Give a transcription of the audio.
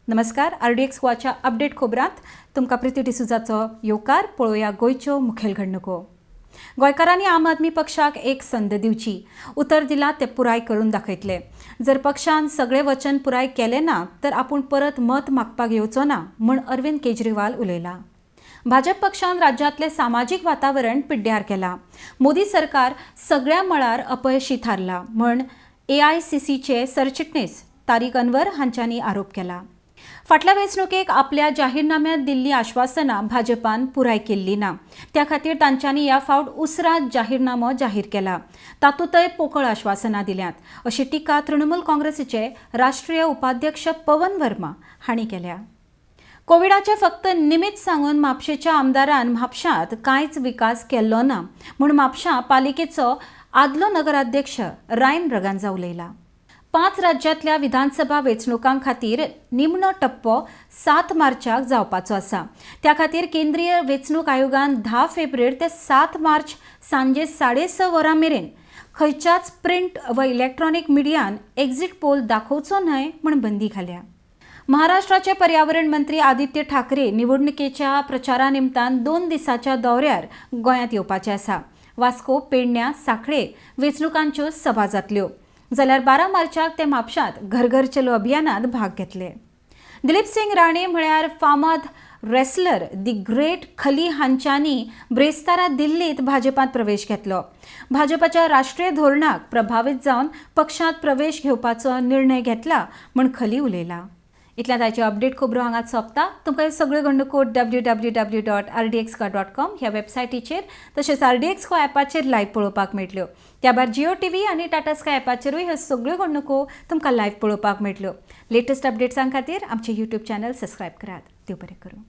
नमस्कार, RDX गोवाच्या update खबरांत तुमकां प्रिती डिसुजाचो येवकार. पळोवया गोंयच्यो मुखेल घडणुको. गोंयकारांनी आम आदमी पक्षाक एक संद दिवची. उतर दिलां तें पुराय करून दाखयतले. जर पक्षान सगळे वचन पुराय केलें ना तर आपूण परत मत मागपाक येवचो ना म्हूण अरविंद केजरीवाल उलयला. भाजप पक्षान राज्यांतलें सामाजीक वातावरण पिड्ड्यार केलां. मोदी सरकार सगळ्या मळार अपयशी थारला म्हण एआयसीसीचे सरचिटणीस तारीक अनवर हांच्यांनी आरोप केला. फाटल्या वेंचणुकेक आपल्या जाहीरनाम्यांत दिल्लीं आश्वासनां भाजपान पुराय केल्ली ना. त्या खातीर तांच्यांनी ह्या फावट उसरात जाहीरनामो जाहीर केला. तातूंतय पोकळ आश्वासनां दिल्यांत अशी टिका तृणमूल काँग्रेसीचे राष्ट्रीय उपाध्यक्ष पवन वर्मा हांणी केल्या. कोविडाचें फक्त निमित्त सांगून म्हापशेच्या आमदारान म्हापशांत कांयच विकास केल्लो ना म्हूण म्हापशां पालिकेचो आदलो नगराध्यक्ष रायन ब्रगांजा उलयला. पांच राज्यांतल्या विधानसभा वेंचणुकां खातीर निमणो टप्पो 7 मार्चाक जावपाचो आसा. त्या खातीर केंद्रीय वेंचणूक आयोगान 10 फेब्रेर ते 7 मार्च सांजे 6:30 वरां मेरेन खंयच्याच प्रिंट व इलेक्ट्रॉनिक मिडियान एक्झिट पोल दाखोवचो न्हय म्हूण बंदी घाल्या. महाराष्ट्राचे पर्यावरण मंत्री आदित्य ठाकरे निवडणुकेच्या प्रचारा निमतान 2 दिसाच्या दौऱ्यार गोंयांत येवपाचे आसा. वास्को, पेडण्या, सांखळे वेंचणुकांच्यो सभा जातल्यो, जाल्यार 12 मार्चाक ते म्हापशांत घर घर चलो अभियानात भाग घेतले. दिलीप सिंग राणे म्हळ्यार फामाद रेसलर the great खली हांच्यांनी ब्रेस्तारा दिल्लीत भाजपात प्रवेश घेतलो. भाजपाच्या राष्ट्रीय धोरणाक प्रभावीत जावन पक्षांत प्रवेश घेवपाचो निर्णय घेतला म्हूण खली उलयला. इतल्यात आयच्यो अपडेट खबरो हांगात सोंपता. तुमकां ह्यो सगळ्यो घडणुको www.rdxgoa.com ह्या वेबसायटीचेर तशेंच आरडीएक्स गोवा ॲपाचेर लायव्ह पळोवपाक मेळटल्यो. त्या भायर जिओ टीव्ही आनी टाटा स्काय ॲपाचेरूय ह्यो सगळ्यो घडणुको तुमकां लायव्ह पळोवपाक मेळटल्यो. लेटस्ट अपडेट्सां खातीर आमचें यूट्यूब चॅनल सबस्क्रायब करात. देव बरें करूं.